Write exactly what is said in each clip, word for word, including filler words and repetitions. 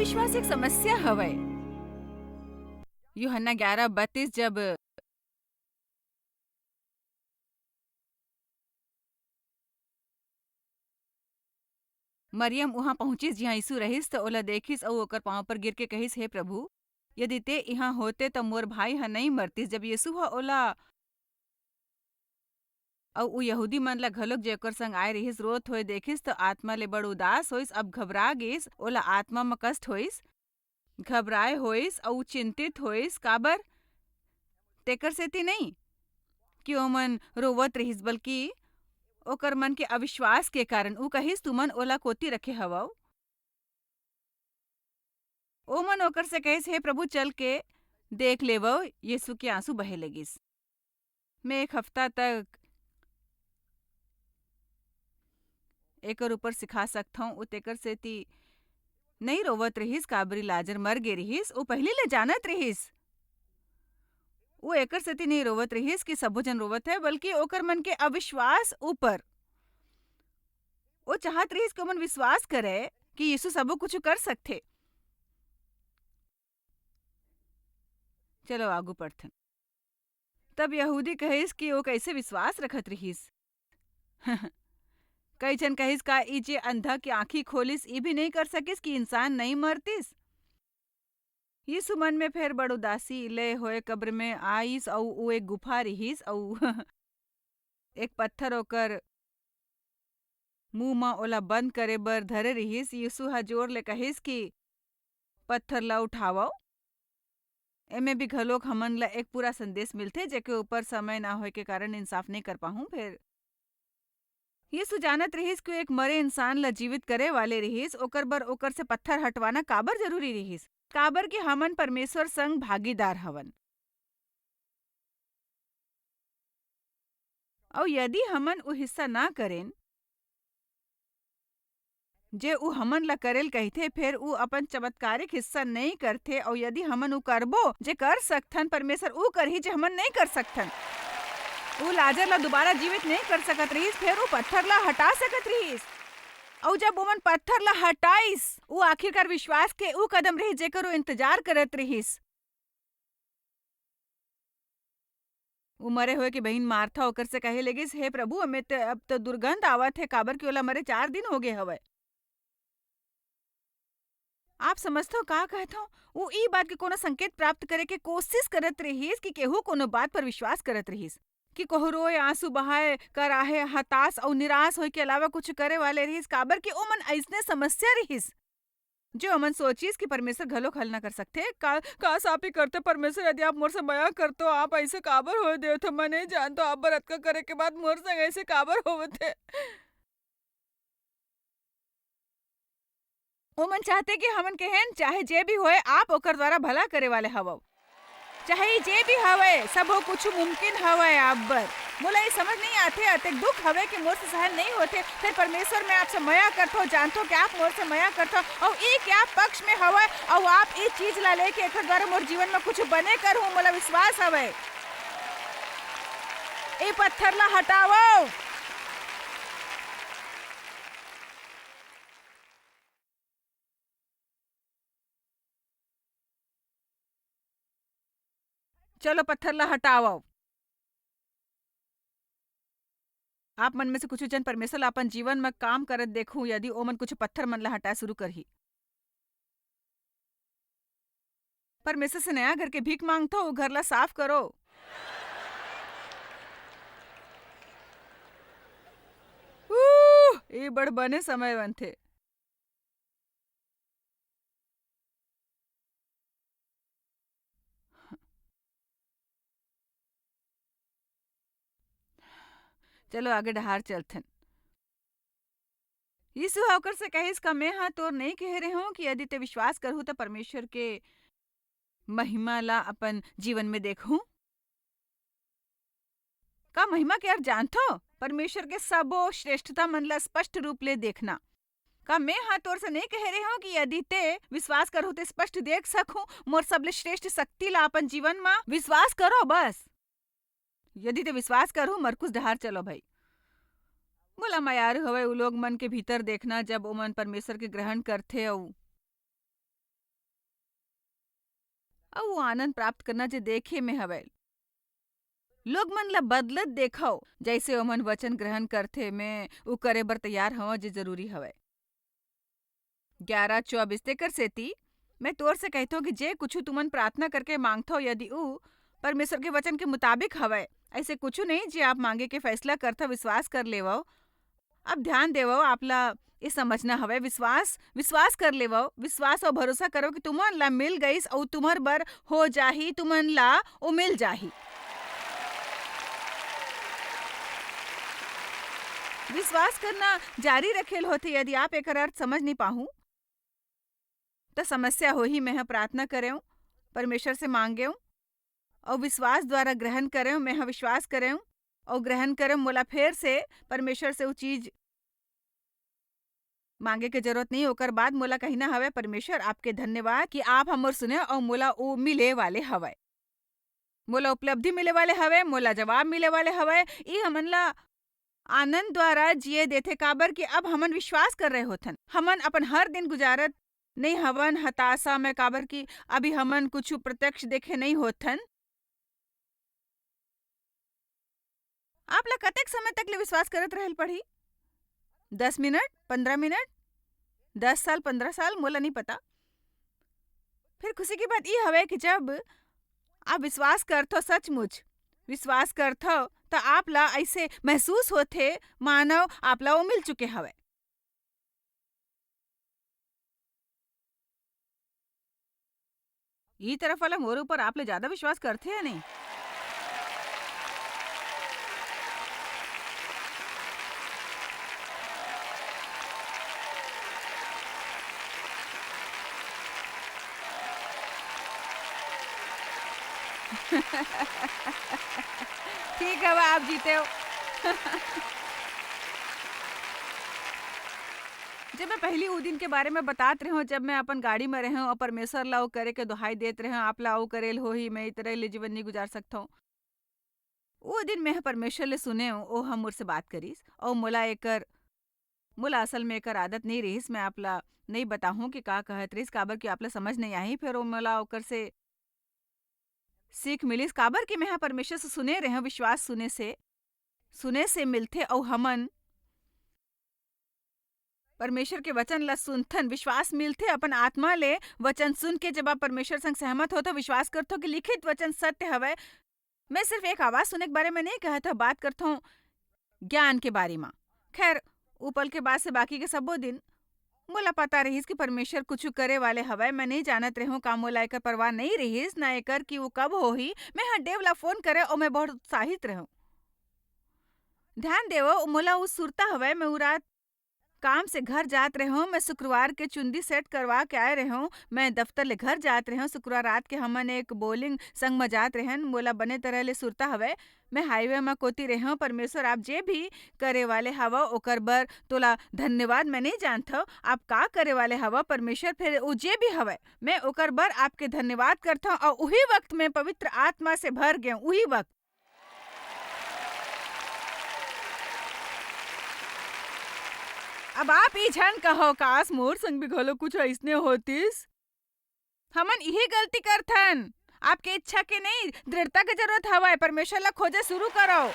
विश्वास एक समस्या हवय। यूहन्ना ग्यारह बत्तीस, जब मरियम उहाँ पहुँचिस, जिहाँ यीशु रहिस, त ओला देखिस अऊ ओकर पाँव पर गिर के कहिस, "हे प्रभु, यदि तें इहाँ होते, त मोर भाई ह नइं मरतिस।" जब यीशु ह ओला अऊ उ यहूदी मन ला घलोक, जे ओकर संग आए रिहिस, रोत होए देखिस, त आत्मा ले बड़ उदास होइस, अब घबरा गीस, ओला आत्मा म कष्ट होइस, घबराए होइस अऊ चिंतित होइस। काबर? तेकर सेति नइं कि ओमन रोवत रिहिस, बल्कि ओकर मन के अविश्वास के कारण। उ कहिस, "तुमन ओला कोती रखे हवव?" ओमन ओकर से कहिस, "हे प्रभु, चल के देख लेवव।" यीशु के आंसू बहे लगिस। मैं एक हफ्ता तक एकर ऊपर सिखा सकथंव। उ तेकर सेति नइं रोवत रिहिस, काबरी लाजर मर गे रिहिस, उ पहिली ले जानत रिहिस। उ एकर सेति नइं रोवत रिहिस कि सबो झन रोवत हे, बल्कि ओकर मन के अविश्वास ऊपर। ओ चाहत रिहिस कि ओमन विश्वास करय कि यीशु सबो कुछु कर सकथे। चलो आगू पढ़थन। तब यहूदी कहिस कि ओ कइसे विश्वास रखत रिहिस। कई झन कहिस, "का ई जे अंधा के आँखी खोलिस, ई भी नइं कर सकिस कि इंसान नइं मरतिस?" यीशु मन में फेर बड़ उदासी ले होए कब्र में आइस, अऊ ओ एक गुफा रिहिस, अऊ एक पत्थर ओकर मुंह म ओला बंद करे बर धरे रिहिस। यीशु ह जोर ले कहिस कि, "पत्थर ला उठावव।" एमे भी घलोक हमन ला एक पूरा संदेश मिलथे, जेके ऊपर समय ना होए के कारण इंसाफ नइं कर पाहूं। फेर यीशु जानत रिहिस कि एक मरे इंसान ला जीवित करे वाले रिहिस, ओकर बर ओकर से पत्थर हटवाना काबर जरूरी रिहिस, काबर कि हमन परमेश्वर संग भागीदार हवन। अऊ यदि हमन उ हिस्सा ना करेन, जे उ हमन ला करेल कहिथे, फेर उ अपन चमत्कारिक हिस्सा नइं करथे, अऊ यदि हमन उ करबो, जे कर सकथन, परमेश्वर उ करही, जे हमन नइं कर सकथन। उ लाजर ला दोबारा जीवित नइं कर सकत रिहिस, फेर उ पत्थर ला हटा सकत रिहिस। अऊ जब ओमन पत्थर ला हटाइस, उ आखिरकार विश्वास के उ कदम रिहिस, जेकर उ इंतजार करत रिहिस। उ मरे होए के बहिन मार्था ओकर से कहे लगिस, "हे प्रभु, एमे ते अब तो दुर्गंध आवत हे, काबर कि ओला मरे चार दिन हो गे हवय।" आप समझथव का कहथव? उ ई बात के कोनो संकेत प्राप्त करे के कोशिश करत रिहिस कि केहू कोनो बात पर विश्वास करत रिहिस, कि कोहू रोए, आंसू बहाए, कराहे, हताश अउ निराश होए के अलावा कुछ करे वाले रिहिस, काबर कि ओमन अइसने समस्या रिहिस। जो हमन सोचिस कि परमेश्वर घलोक हल न कर सकथे। का, का सापी करथे, "परमेश्वर, यदि आप मोर से मया करथो, आप अइसे काबर होए देथो? मैं नइं जानथो, आप बर अतका करे के बाद मोर संग अइसे काबर होवत हे?" ओमन चाहथे कि हमन कहेन, "चाहे जे भी होए, आप ओकर द्वारा भला करे वाले हवव।" चाहे जे भी हवय, सबो कुछु मुमकिन हवय आप बर। मोला ये समझ नइं आथे, अतेक दुख हवय कि मोर से सहन नइं होथे। फेर परमेश्वर, मैं आपसे मया करथव, जानथव कि आप मोर से मया करथव, अउ ई के आप पक्ष में हवय, अउ आप ई चीज ला लेके एकर द्वारा मोर जीवन में कुछु बने करहू, मोला विश्वास हवय। ए पत्थर ला हटावव। चलो, पत्थर ला हटावव। आप मन में से कुछ जन परमेश्वर ला अपन जीवन में काम करत देखहू, यदि ओमन कुछ पत्थर मन ला हटाए शुरू करही। परमेश्वर से नया घर के भीख मांगथो, वो घर ला साफ करो। उह, ये बड़ बने समय बनथे। चलो, आगे डहार चलथन। यीशु ह ओकर से कहिस, "का मेंह तोर नइं कहे रेहेंव कि यदि तें विश्वास करहू, त परमेश्वर के महिमा ला अपन जीवन में देखहू?" का महिमा के अर्थ जानथो? परमेश्वर के सबो श्रेष्ठता मन ला स्पष्ट रूप ले देखना। का मेंह तोर से नइं कहे रेहेंव कि यदि तें विश्वास करहू, त स्पष्ट देख सकहू मोर सबले श्रेष्ठ शक्ति ला अपन जीवन म? विश्वास करो बस। यदि तें विश्वास करहू, मरकुस डहार चलो भई। मोला मयारू हवय उ लोग मन के भीतर देखना, जब ओमन परमेश्वर के ग्रहण करथे अऊ अउ वो आनंद प्राप्त करना जे देखे में हवय। लोग मन ला बदलत देखव, जइसे ओमन वचन ग्रहण करथे, मैं उ करे बर तैयार हवं जे जरूरी हवय। ग्यारह चौबीस, तेकर सेती मैं तोर से कहथव कि जे कुछु तुमन प्रार्थना करके मांगथव, यदि उ परमेश्वर के वचन के मुताबिक हवय, ऐसे कुछु नहीं जे आप मांगे के फैसला करथव, विश्वास कर लेवव। अब ध्यान देवव, आप ला ये समझना हवय, विश्वास, विश्वास कर लेवव, विश्वास अउ भरोसा करव कि तुमन ला मिल गईस अउ तुम्हर बर हो जाही, तुमन ला वो मिल जाही। विश्वास करना जारी रखेल होथे। यदि आप एकर अर्थ समझ नहीं पाहू, त समस्या होही। मैं ह प्रार्थना करेंव, परमेश्वर से मांगेंव, अउ विश्वास द्वारा ग्रहण करेंव। मैं ह विश्वास करेंव, अउ ग्रहण करेंव। मोला फेर से परमेश्वर से वो चीज मांगे के जरूरत नहीं। ओकर बाद मोला कहना हवय, "परमेश्वर, आपके धन्यवाद कि आप हमर सुने अउ मोला वो मिले वाले हवय। मोला उपलब्धि मिले वाले हवय, मोला जवाब मिले वाले हवय।" ई हमन ला आनंद द्वारा जिए देथे, काबर कि अब हमन विश्वास कर रहे होथन। हमन अपन हर दिन गुजारत नहीं हवन हताशा में, काबर कि अभी हमन कुछु प्रत्यक्ष देखे नहीं होथन। आप ला कतेक समय तक ले विश्वास करत रहल पड़ही? दस मिनट, पन्द्रह मिनट, दस साल, पन्द्रह साल, मोला नहीं पता। फिर खुशी की बात ई हवय कि जब आप विश्वास करथो, सचमुच विश्वास करथो, त आप ला ऐसे महसूस होथे, मानो आप ला वो मिल चुके हवय। ई तरफ वाला मोर ऊपर आप ले ज्यादा विश्वास करथे या नहीं? ठीक हवय, आप जीते हो। जब मैं पहली वो दिन के बारे में बतात रहे हूँ, जब मैं अपन गाड़ी में रहे हूँ और परमेश्वर ला वो करे के दुहाई देत रहे हूँ, "आप ला वो करेल होही, मैं इतरे ले जीवन नहीं गुजार सकता हूँ।" वो दिन मैं परमेश्वर ले सुने हूँ, वो हम मोर से बात करिस और मोला एकर, मोला असल में एकर आदत नहीं रहिस। मैं आप ला नहीं बताहूँ कि का कहत रहिस, काबर कि आप ला समझ नहीं आही। फिर वो मोला ओकर से सीख मिलिस, काबर कि मैं ह परमेश्वर से सुने रहे हूँ, विश्वास सुने से, सुने से मिलथे। अउ हमन परमेश्वर के वचन ला सुनथन, विश्वास मिलथे अपन आत्मा ले। वचन सुन के जब आप परमेश्वर संग सहमत हो, तो विश्वास करथो कि लिखित वचन सत्य हवय। मैं सिर्फ एक आवाज सुने के बारे में नहीं कहत हूँ, बात करथो ज्ञान के बारे म। खैर, उ पल के बाद से बाकी के सबो दिन मोला पता रहिस कि परमेश्वर कुछु करे वाले हवय। मैं नहीं जानत रहेंव, का मोला एकर परवाह नहीं रहिस, ना एकर कि वो कब होही। मैं ह डेव ला फोन करे अउ मैं बहुत उत्साहित रहेंव। ध्यान देवव, मोला उ सुरता हवय, मैं उ रात काम से घर जात रहेंव, मैं शुक्रवार के चुंदी सेट करवा के आए रहेंव, मैं दफ्तर ले घर जात रहेंव। शुक्रवार रात के हमन एक bowling संग म जात रहेन, मोला बने तरह ले सुरता हवय। मैं highway म कोती रहेंव, "परमेश्वर, आप जे भी करे वाले हवव, ओकर बर तोला धन्यवाद।" मैं नहीं जानथव, आप का करे वाले हवव, परमेश्वर, फेर वो जे भी हवय, मैं ओकर बर आपके धन्यवाद करथंव। अउ उही वक्त मैं पवित्र आत्मा से भर गेंव, उही वक्त। अब आप ई झन कहो, "काश, मोर संग भी घलो कुछ अइसने होतिस।" हमन इही गलती करथन। आपके इच्छा के नहीं, दृढ़ता के जरूरत हवय। परमेश्वर ला खोजे शुरू करो।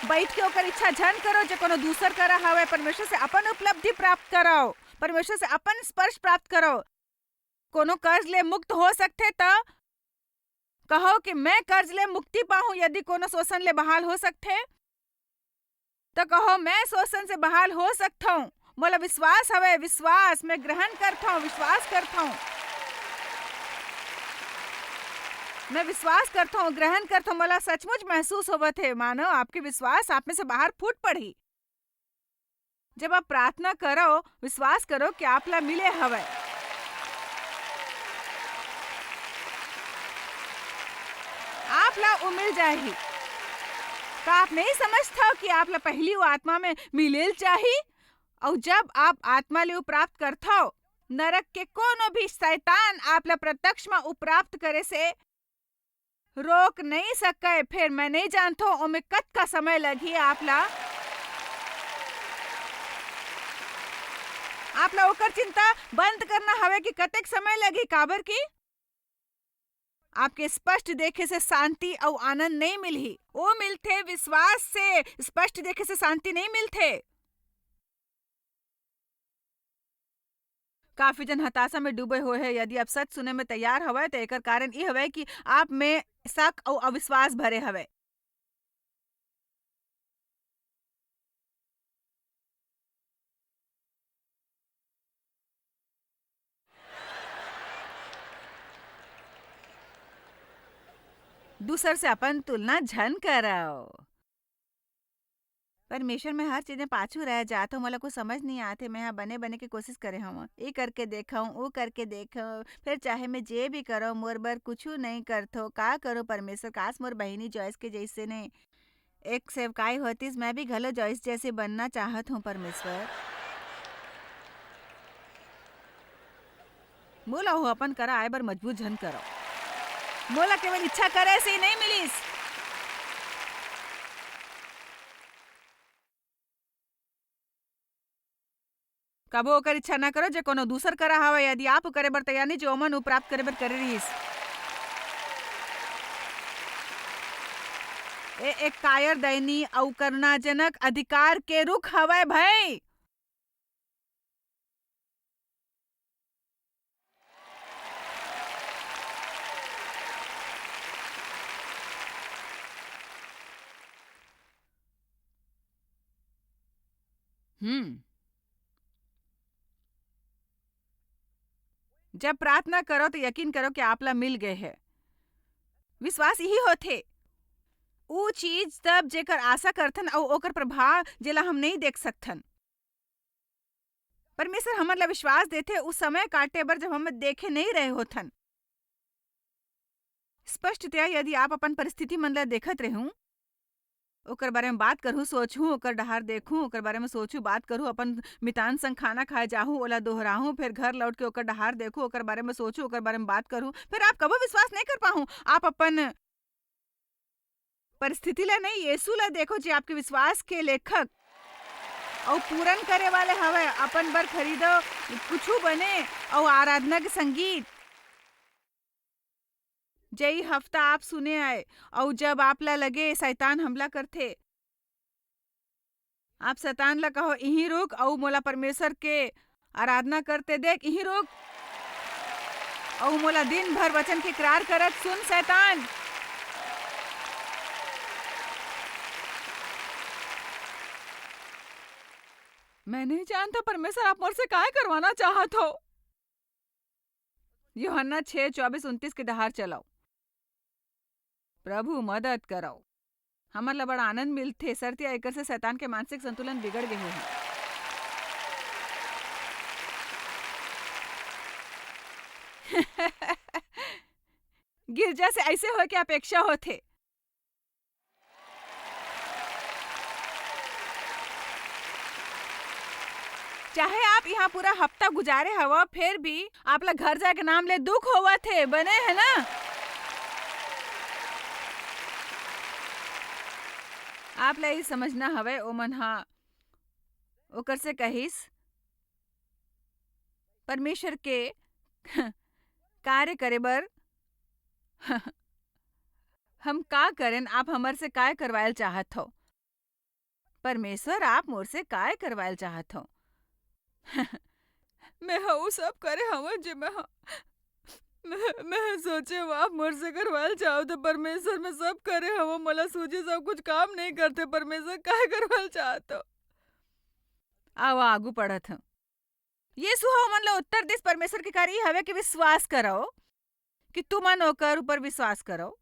बैठ के ओकर इच्छा झन करो, जे कोनो दूसर करा हवय। परमेश्वर से अपन उपलब्धि प्राप्त करो, परमेश्वर से अपन स्पर्श प्राप्त करो। कोनो कर्ज ले मुक्त हो सकथे, त कहो कि मैं कर्ज ले मुक्ति पाहूं। यदि कोनो शोषण ले बहाल हो सकथे, त कहो, "मैं शोषण से बहाल हो सकथंव। मोला विश्वास हवय, विश्वास, मैं ग्रहण करथंव, विश्वास करथंव। मैं विश्वास करथंव, ग्रहण करथंव।" मोला सचमुच महसूस होवत हे, मानो आपके विश्वास आप में से बाहर फूट पड़ही। जब आप प्रार्थना करो, विश्वास करो कि आप ला मिले हवय। आप ला वो मिल जाही। का आप नहीं समझथव कि आप ला पहली वो आत्मा में मिलेल चाही? अउ जब आप आत्मा ले वो प्राप्त करथव, नरक के कोनो भी शैतान आप ला प्रत्यक्ष में वो प्राप्त करे से रोक नहीं सकय। फेर मैं नहीं जानथों ओमे कतका समय लगही। आप ला, आप ला ओकर चिंता बंद करना हवे कि कतेक समय लगही, काबर कि आपके स्पष्ट देखे से शांति अउ आनंद नहीं मिलही। वो मिलथे विश्वास से, स्पष्ट देखे से शांति नहीं मिलथे। काफी जन हताशा में डूबे हुए हैं। यदि आप सच सुने में तैयार हवय, तो एकर कारण ई हवय कि आप में शक अउ अविश्वास भरे हवय। दूसर से अपन तुलना झन करव। परमेश्वर, मैं हर चीज में पाछू रह जात हूँ, मोला कुछ समझ नहीं आते। मैं ह बने बने के कोशिश करे हूँ, ये करके देखा हूँ, वो करके देखा हूँ, फिर चाहे मैं जे भी करूँ, मोर बर कुछ नहीं करथो। का करूँ परमेश्वर? काश मोर बहिनी जॉयस के जैसे नहीं। एक सेवकाई होतिस, मैं भी घलो जॉयस जैसे बनना चाहत हूँ परमेश्वर। मोला हो अपन करा आए बर मजबूर झन करो। मोला केवल इच्छा करे से ही नहीं मिलिस। कभो ओकर इच्छा न करो, जे कोनो दूसर करा हवय, यदि आप करे बर तैयार नहीं, जे ओमन उ प्राप्त करे बर करे रहिस। ए एक कायर, दयनीय अउ करुणाजनक अधिकार के रुख हवय, भई। हम्म। जब प्रार्थना करो, तो यकीन करो कि आप ला मिल गए है। विश्वास यही होथे। ऊ चीज तब, जेकर आशा करथन, अऊ ओकर प्रभाव, जेला हम नहीं देख सकथन। परमेश्वर हमन ला विश्वास देथे, ऊ समय काटे बर, जब हम देखे नहीं रहे होथन। स्पष्टतया, यदि आप अपन परिस्थिति मन ला देखत रहू, ओकर बारे में बात करहूँ, सोचहूँ, ओकर डहार देखहूँ, ओकर बारे में सोचहूँ, बात करहूँ, अपन मितान संग खाना खाए जाहूँ, ओला दोहराहूँ, फिर घर लौट के ओकर डहार देखहूँ, ओकर बारे में सोचहूँ, ओकर बारे में बात करहूँ, फिर आप कभू विश्वास नहीं कर पाहूँ। आप अपन परिस्थिति ला नहीं, यीशु ला देखो, जे आपके विश्वास के लेखक अउ पूरन करे वाले हवय। अपन बर खरीदो कुछु बने अउ आराधना के संगीत, जेई हफ्ता आप सुने आए, अउ जब आप ला लगे शैतान हमला करथे, आप शैतान ला कहो, "इहीं रुक अउ मोला परमेश्वर के आराधना करते देख, इहीं रुक अउ मोला दिन भर वचन के इकरार करत सुन, शैतान।" मैं नहीं जानता परमेश्वर आप मोर से काय करवाना चाहत हो। यूहन्ना छह चौबीस उनतीस के डहार चलाओ। प्रभु मदद करो। हमर ला बड़ा आनंद मिलथे, सरतिया एकर से शैतान के मानसिक संतुलन बिगड़ गे होही। गिरजा से ऐसे होए के अपेक्षा होथे। चाहे आप यहाँ पूरा हफ्ता गुजारे हवा, फिर भी आप ला घर जाए के नाम ले दुख होवत हे, बने है ना? आप ला ये समझना हवय, ओमन हा ओकर से कहिस, "परमेश्वर के कार्य करे बर हम का करेन? आप हमर से काय करवायल चाहत हो?" परमेश्वर, आप मोर से काय करवायल चाहत हो? मैं ह उ सब करे हवं जे मैं ह, मैं, मैं ह सोचे हवं आप मोर से करवायल चाहत हो। परमेश्वर, मैं सब करे हवं, मोला सूझे सब कुछ काम नहीं करथे। परमेश्वर, काय करवायल चाहत हो? आवा, आगू पढ़त हं। यीशु ह ओमन ला उत्तर दिस, "परमेश्वर के कार्य ई हवे कि विश्वास करव, कि तुमन ओकर ऊपर विश्वास करव।"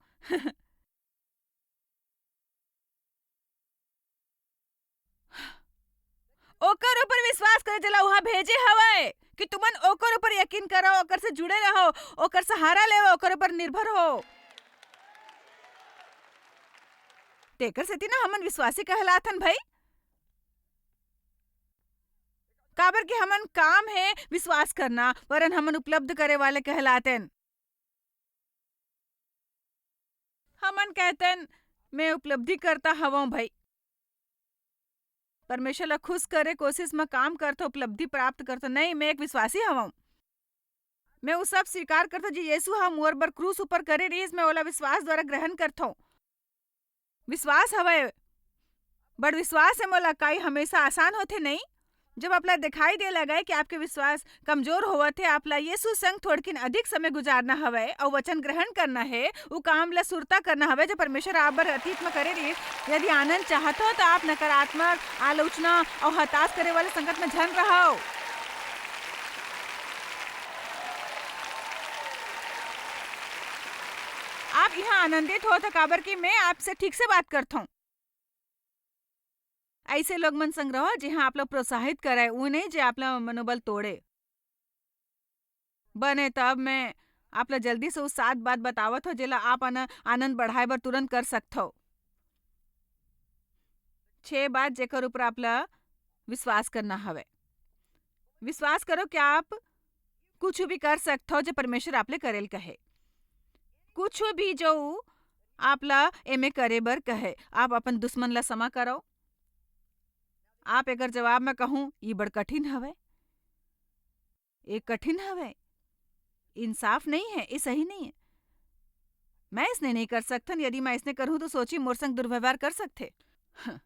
ओकर ऊपर विश्वास करे, जेला उहाँ भेजे हवय, कि तुमन ओकर ऊपर यकीन करव, ओकर से जुड़े रहव, ओकर सहारा लेव, ओकर ऊपर निर्भर हो। तेकर सेती ना हमन विश्वासी कहलाथन भई, काबर कि हमन काम हे विश्वास करना, वरन हमन उपलब्ध करे वाले कहलातेन। हमन कहतेन, "मैं उपलब्धि करता हवं भई।" परमेश्वर ला खुश करे कोशिश म काम करथो, उपलब्धि प्राप्त करथो। नहीं, मैं एक विश्वासी हवं। मैं वो सब स्वीकार करथों, जे यीशु ह मोर बर क्रूस ऊपर करे रिहिस, मैं ओला विश्वास द्वारा ग्रहण करथों। विश्वास हवय, बड़ विश्वास हे मोला। का ई हमेशा आसान होथे? नहीं। जब आप ला दिखाई दे लगे कि आपके विश्वास कमजोर होवत हे, आप ला यीशु संग थोड़किन अधिक समय गुजारना हवय अउ वचन ग्रहण करना हे, उ काम ला सुरता करना हवय, जो परमेश्वर आप बर अतीत म करे रिहिस। यदि आनंद चाहत हो, तो आप नकारात्मक, आलोचना अउ हताश करे वाले संगत म झन रहव। आप यहाँ आनंदित हो, तो काबर कि मैं आपसे ठीक से बात करथों। ऐसे लोग मन संग रहो, जेहा आप ला प्रोत्साहित करे, वो नहीं, जे आप ला मनोबल तोड़े। बने, तब मैं आप ला जल्दी से उस सात बात बतावत हो, जेला आप आन-, आनंद बढ़ाए बर तुरंत कर सकथो। छह बात, जेकर ऊपर आप ला विश्वास करना हवे। विश्वास करो कि आप कुछ भी कर सकथो, जो परमेश्वर आप ले करेल कहे। कुछ भी जो आप ला एमे करे बर कहे, आप अपन दुश्मन ला क्षमा करो। आप एकर जवाब में कहूँ, "ई बड़ कठिन हवे, ये कठिन हवे, इंसाफ नहीं है, ये सही नहीं है। मैं इसने नहीं कर सकथन, यदि मैं इसने करहूँ, तो सोची मोर संग दुर्व्यवहार कर सकथे।" हं।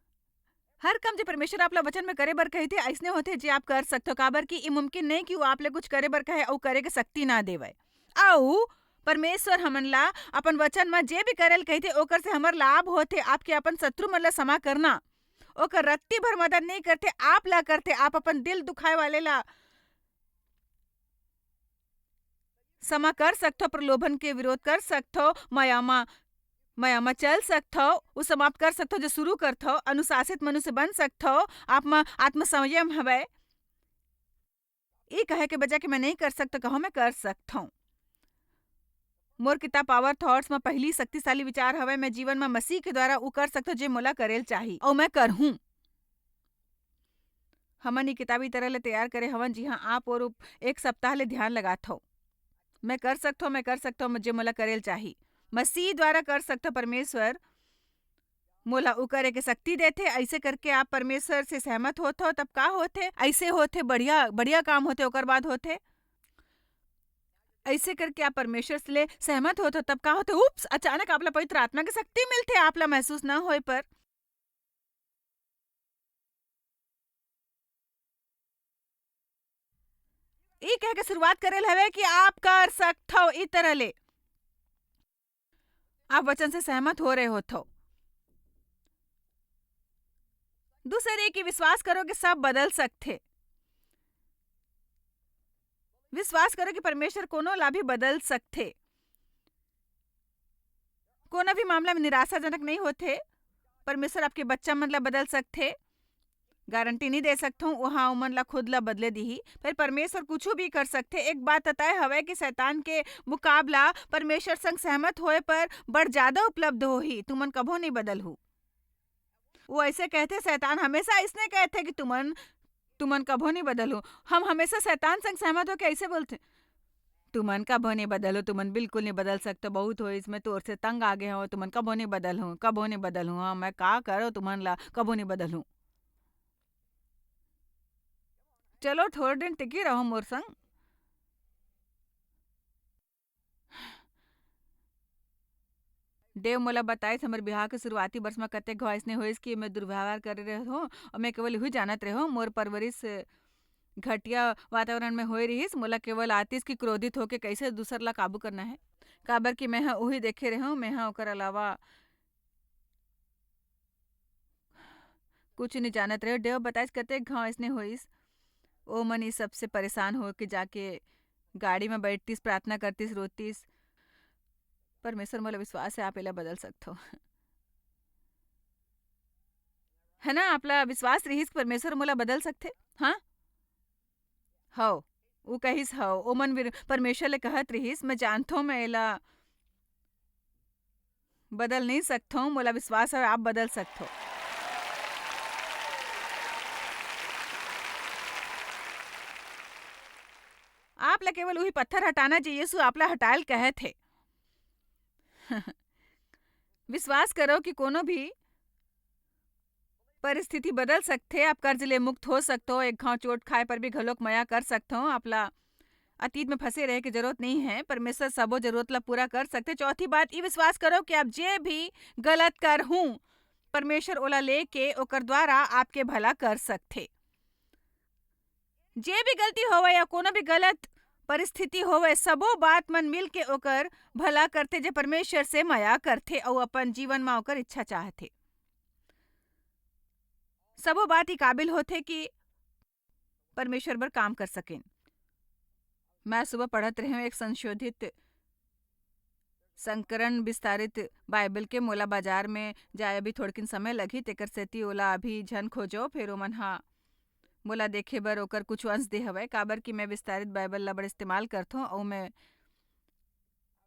हर काम जे परमेश्वर आप ला वचन में करे बर कहिथे, अइसने होथे जे आप कर सकथो, काबर कि ई मुमकिन नहीं कि वो आप ले कुछ करे बर कहे अउ करे के शक्ति ना देवय। अउ परमेश्वर हमन ला अपन वचन में जे भी करे ल कहिथे, ओकर से हमर लाभ होथे। आपके अपन शत्रु मन ला क्षमा करना, ओकर रत्ती भर मदद नहीं करथे, आप ला करथे। आप अपन दिल दुखाए वाले ला क्षमा कर सकथो, प्रलोभन के विरोध कर सकथो, मया म, मया म चल सकथो, उ समाप्त कर सकथो जो शुरू करथो, अनुशासित मनुष्य बन सकथो, आप म आत्मसंयम हवय। ई कहे के बजाय कि मैं नहीं कर सकथो, कहो मैं कर सकथो। मोर किताब Power Thoughts म पहली शक्तिशाली विचार हवय, मैं जीवन म मसीह के द्वारा उ कर सकथो जे मोला करेल चाही, अउ मैं करहूं। हमन ई किताब ई तरह ले तैयार करे हवन, जिहां आप और उप-, एक सप्ताह ले ध्यान लगाथव। मैं कर सकथव, मैं कर सकथव, जे मोला करेल चाही। मसीह द्वारा कर सकथव। परमेश्वर मोला उ करे के शक्ति देथे। ऐसे करके आप परमेश्वर से सहमत होथव, तब का होथे? ऐसे होथे, बढ़िया, बढ़िया काम होथे, ओकर बाद होथे। ऐसे करके आप परमेश्वर से ले सहमत होथव, तब का होथे? उप्स, अचानक आप ला पवित्र आत्मा के शक्ति मिलथे, आप ला महसूस ना होए पर। ई कह के शुरुआत करे ल हवे कि आप कर सकथव। ई तरह ले आप वचन से सहमत हो रहे होथव। दूसर ये कि विश्वास करो कि सब बदल सकथे। विश्वास करो कि परमेश्वर कोनो ला भी बदल सकथे। कोनो भी मामला में निराशाजनक नहीं होथे। परमेश्वर आपके बच्चा मन ला बदल सकथे। गारंटी नहीं दे सकथों, वहाँ उमन ला खुद ला बदले दीही। फिर परमेश्वर कुछ भी कर सकथे। एक बात तय हवय कि शैतान के मुकाबला परमेश्वर संग सहमत होए पर बड़ ज्यादा उपलब्ध होही। तुमन कभो नहीं बदलहू। वो ऐसे कहथे, शैतान हमेशा इसने कहथे कि तुमन, तुमन कभो नहीं बदलहू। हम हमेशा शैतान संग सहमत होके ऐसे बोलथे, "तुमन कभो नहीं बदलहू, तुमन बिल्कुल नहीं बदल सकते, बहुत हो इसमें तोर से तंग आ गए हो, तुमन कभो नहीं बदलहू, कभो नहीं बदलहू, हाँ, मैं का करो तुमन ला, कभो नहीं बदलहू।" चलो, थोड़े दिन टिकी रहो मोर संग। देव मोला बताइस, हमर बिहाव के शुरुआती वर्ष म कतेक घाव अइसने होइस कि मैं दुर्व्यवहार करे रहे हों अउ मैं केवल इही जानत रहे हों। मोर परवरिश घटिया वातावरण में होए रिहिस। मोला केवल आतिस कि क्रोधित होके कइसे दूसर ला काबू करना हे, काबर कि मैं ह उही देखे रहे हों, मैं ह ओकर अलावा कुछ नहीं जानत रहे। देव बताइस, कतेक घाव अइसने होइस। ओ मन ई सबसे परेशान होके जाके गाड़ी में बैठतिस, प्रार्थना करतिस, रोतिस। परमेश्वर, मोला विश्वास हे, आप एला बदल सकथव। है ना, आपला विश्वास रिहिस, परमेश्वर मोला बदल सकथे। हाँ? हव, उ कहिस हव। ओमन विर-, परमेश्वर ले कहत रिहिस, "मैं जानथों, मैं एला बदल नहीं सकथों, मोला विश्वास हवय, आप बदल सकथो।" आप ला केवल उही पत्थर हटाना, जे यीशु आप ला हटायल कहत हे। विश्वास करो कि कोनो भी परिस्थिति बदल सकथे। आप कर्ज ले मुक्त हो सकथो, एक घांव चोट खाए पर भी घलोक मया कर सकथो। आप ला अतीत में फंसे रहे के जरूरत नहीं है। परमेश्वर सबो जरूरत ला पूरा कर सकथे। चौथी बात, ये विश्वास करो कि आप जे भी गलत करहूं, परमेश्वर ओला लेके ओकर द्वारा आपके भला कर सकथे। जे भी गलती होवे या कोनो भी गलत परिस्थिति होवे, सबो बात मन मिल के ओकर भला करथे, जे परमेश्वर से मया करथे अउ अपन जीवन म ओकर इच्छा चाहथे। सबो बात ई काबिल होथे कि परमेश्वर बर काम कर सकेन। मैं सुबह पढ़त रहेंव एक संशोधित संस्करण विस्तारित बाइबल के। मोला बाजार में जाए अभी थोड़किन समय लगही, तेकर सेती ओला अभी झन खोजो। फेर ओमन हा मोला देखे बर ओकर कुछ अंश दे हवय, काबर कि मैं विस्तारित बाइबल ला बड़ इस्तेमाल करथों। अउ मैं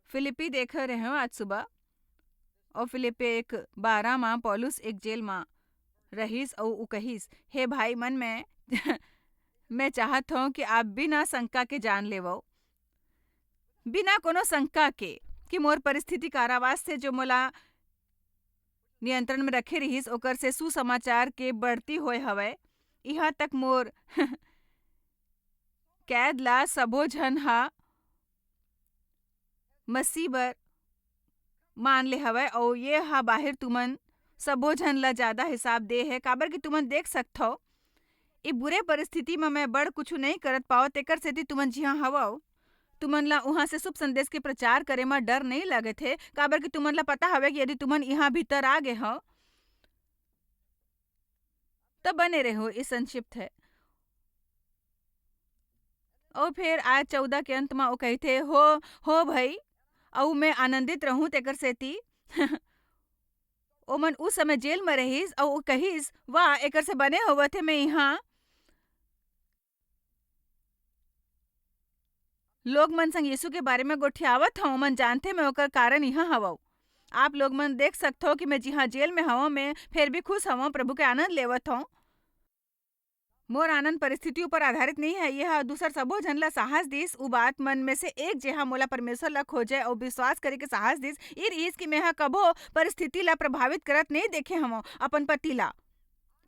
फिलिप्पी देखे रहेंव आज सुबह, अउ फिलिप्पी एक बारह मा पौलुस एक जेल मा रहिस, अउ उ कहिस, "हे भाई मन, मैं मैं चाहत हूँ कि आप बिना शंका के जान लेवो, बिना कोनो शंका के, कि मोर परिस्थिति कारावास से जो मोला नियंत्रण में रखे रहिस, ओकर से सुसमाचार के बढ़ती होए हवय। इहाँ तक मोर कैद ला सबो झन हा मसीह बर मान ले हवय, अउ ये हा बाहिर तुमन सबो झन ला ज्यादा हिसाब दे हे, काबर कि तुमन देख सकथव, ए बुरे परिस्थिति म मैं बड़ कुछु नइ करत पावत, तेकर सेती तुमन जिहाँ हवव, तुमन ला उहाँ से शुभ संदेश के प्रचार करे म डर नइ लगत हे, काबर कि तुमन ला पता हवय कि यदि तुमन इहाँ भीतर आ गे हव, त बने रहो।" ये संक्षिप्त है। अउ फेर आय चौदह के अंत म वो कहिथे, "हो, हो भई, अउ मैं आनंदित रहूं तेकर सेती।" ओमन उस समय जेल म रहिस, अउ वो कहिस, "वाह, एकर से बने होवत हे, मैं इहाँ लोग मन संग यीशु के बारे में गोठियावत हवं, ओमन जानथे मैं ओकर कारण इहाँ हवव। आप लोग मन देख सकथव कि मैं जिहाँ जेल में हवं, मैं फेर भी खुश हवं, प्रभु के आनंद लेवत हवं। मोर आनंद परिस्थिति ऊपर आधारित नहीं है।" ये ह दूसर सबो झन ला साहस दिस। उ बात मन में से एक, जेहा मोला परमेश्वर ला खोजे अउ विश्वास करे के साहस दिस, ई रिहिस कि मैं ह कभो परिस्थिति ला प्रभावित करत नहीं देखे हवं अपन पति ला।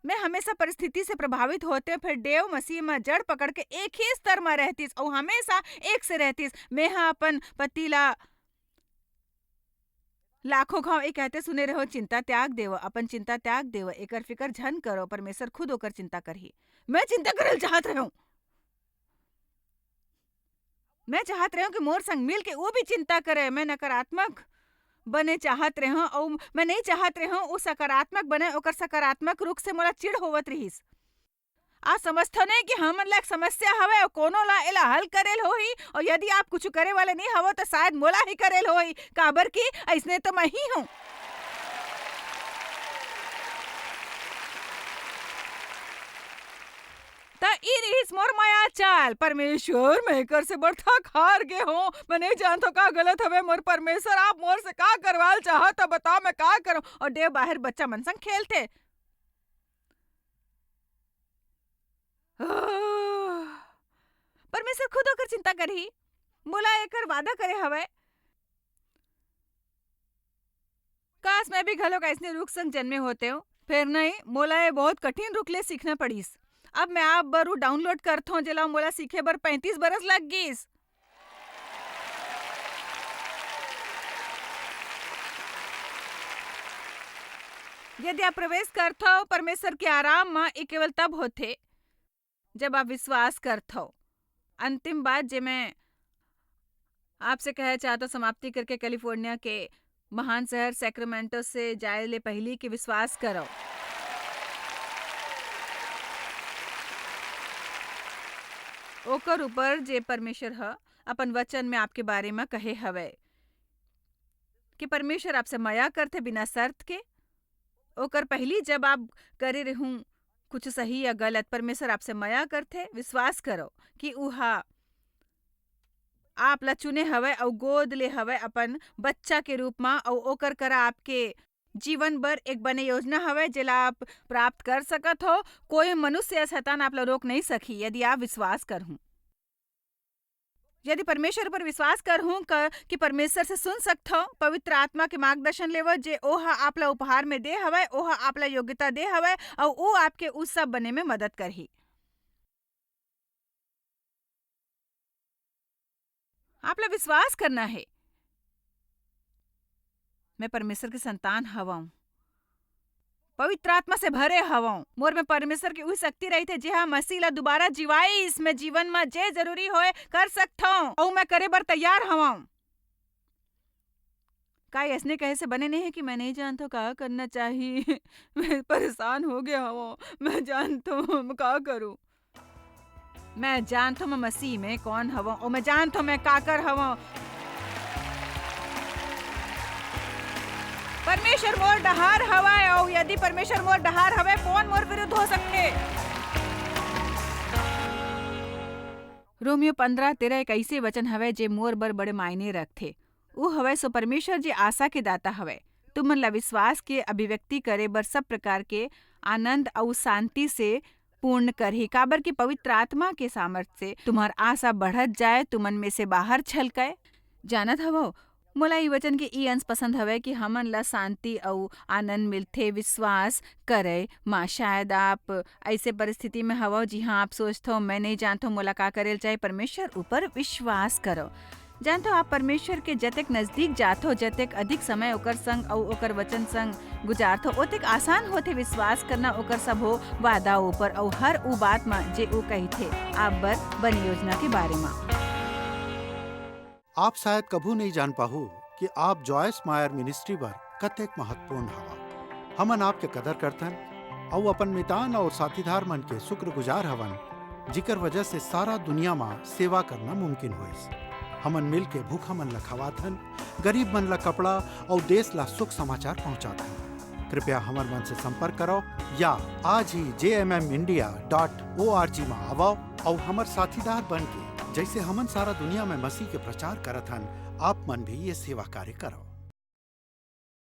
मैं हमेशा परिस्थिति से प्रभावित होते, फेर देव मसीह म जड़ पकड़ के एक ही स्तर म रहतीस अउ हमेशा एक से रहतीस। मैं ह अपन पति ला लाखों घाव ये कहते सुने रहो, "चिंता त्याग देव, अपन चिंता त्याग देव, एकर फिकर झन करो, परमेश्वर खुद ओकर चिंता करही।" मैं चिंता करल चाहत रहूं। मैं चाहत रहूं कि मोर संग मिल के वो भी चिंता करे। मैं नकारात्मक बने चाहत रहूं अउ मैं नहीं चाहत रहूं वो सकारात्मक बने, ओकर सकारात्मक रुख से मोला चिढ़ होवत रहिस। आज समझथव नहीं कि हमन ला एक समस्या हवे अउ कोनो ला एला हल करेल होही, अउ यदि आप कुछ करे वाले नहीं हवो, त शायद मोला ही करेल होही, काबर कि अइसने तो मैं ही हूँ। त ई रिहिस मोर मया चाल। "परमेश्वर, मैं एकर से बड़थक हार गे हूँ। मैं नहीं जानथव का गलत हवे। मोर परमेश्वर, आप मोर से का करवाल चाहत, बताओ, मैं का करूँ?" अउ देव बाहर बच्चा मन संग खेलथे। परमेश्वर खुद ओकर चिंता करही। मोला एकर वादा करे हवय। काश, मैं भी घलोक अइसने रुख संग जन्मे होतेंव। फेर नहीं, मोला ये बहुत कठिन रुख ले सीखना पड़िस। अब मैं आप बर उ download करथों, जेला मोला सीखे बर पैंतीस बरस लग गिस। यदि आप प्रवेश करथव परमेश्वर के आराम म, ये केवल तब होथे, जब आप विश्वास करथव। अंतिम बात, जे मैं आपसे कहे चाहत हूँ, समाप्ति करके कैलिफोर्निया के महान शहर सैक्रामेंटो से जाए ले पहिली के विश्वास करव। ओकर ऊपर जे परमेश्वर ह अपन वचन में आपके बारे में कहे हवय कि परमेश्वर आपसे मया करथे बिना शर्त के। ओकर पहिली जब आप करे रहूं कुछ सही या गलत, परमेश्वर आपसे मया करथे। विश्वास करो कि उहा आप ला चुने हवय अउ गोद ले हवय अपन बच्चा के रूप म, अउ ओकर करा आपके जीवन बर एक बने योजना हवय, जेला आप प्राप्त कर सकत हो। कोई मनुष्य या शैतान आप ला रोक नहीं सकही, यदि आप विश्वास करहूं। यदि परमेश्वर पर विश्वास करहूं क-, कि परमेश्वर से सुन सकथव, पवित्र आत्मा के मार्गदर्शन लेवो, जे ओह आप ला उपहार में दे हवय, ओह आप ला योग्यता दे हवय, अउ ओ आपके उ सब बने में मदद करही। आप ला विश्वास करना हे। मैं परमेश्वर के संतान हवंव, पवित्र आत्मा से भरे हवंव। मोर में परमेश्वर की उही शक्ति रहिथे, जेहा मसीह ला दुबारा जीवाइस। मैं जीवन म जे जरूरी होय, कर सकथंव, अऊ मैं करे बर तैयार हवंव। का ये अइसने कहे से बने नहीं है कि मैं नहीं जानथंव का करना चाही? मैं परेशान हो गया हवंव, मैं जानथंव, मैं का करूं? मैं जानथंव मैं मसीह में कौन हवंव, अऊ मैं जानथंव मैं काकर हवंव। परमेश्वर मोर डहार हवय, अऊ यदि परमेश्वर मोर डहार हवय, कोन मोर विरुद्ध हो सकथे? रोमियो पंद्रह तेरह एक अइसे वचन हवय, जे मोर बर बड़े मायने रखथे। वो हवय सो परमेश्वर, जे आशा के दाता हवय। तुमन ला विश्वास के अभिव्यक्ति करे बर सब प्रकार के आनंद अऊ शांति से पूर्ण करही, काबर कि पवित्र आत्मा के सामर्थ से तुम्हर आशा बढ़त जाय, तुमन में से बाहर छलकय। जानत हवव, मोला ई वचन के ई अंश पसंद हवय कि हमन ला शांति अऊ आनंद मिलथे विश्वास करय म। शायद आप अइसे परिस्थिति में हवव, जिहां आप सोचथव, "मैं नहीं जानथव, मोला का करे ल चाही।" परमेश्वर ऊपर विश्वास करव। जानथव, आप परमेश्वर के जतेक नजदीक जाथव, जतेक अधिक समय ओकर संग अऊ ओकर वचन संग गुजारथव, ओतेक आसान होथे विश्वास करना ओकर सबो वादा ऊपर अऊ हर ऊ बात म, जे वो कहिथे आप बर बने योजना के बारे म। आप शायद कभू नहीं जान पाहू कि आप जॉयस मायर मिनिस्ट्री बर कतेक महत्वपूर्ण हवा। हमन आपके कदर करथन अऊ अपन मितान अऊ साथीदार मन के शुक्रगुजार हवन, जिकर वजह से सारा दुनिया म सेवा करना मुमकिन होइस। हमन मिल के भूखा मन ला खवाथन, गरीब मन ला कपड़ा अऊ देश ला सुख समाचार पहुंचाथन। कृपया हमर मन से संपर्क करव या आज ही J M M India dot O R G म आवव अऊ हमर साथीदार बन के, जइसे हमन सारा दुनिया में मसीह के प्रचार करत हन, आप मन भी ये सेवा कार्य करव।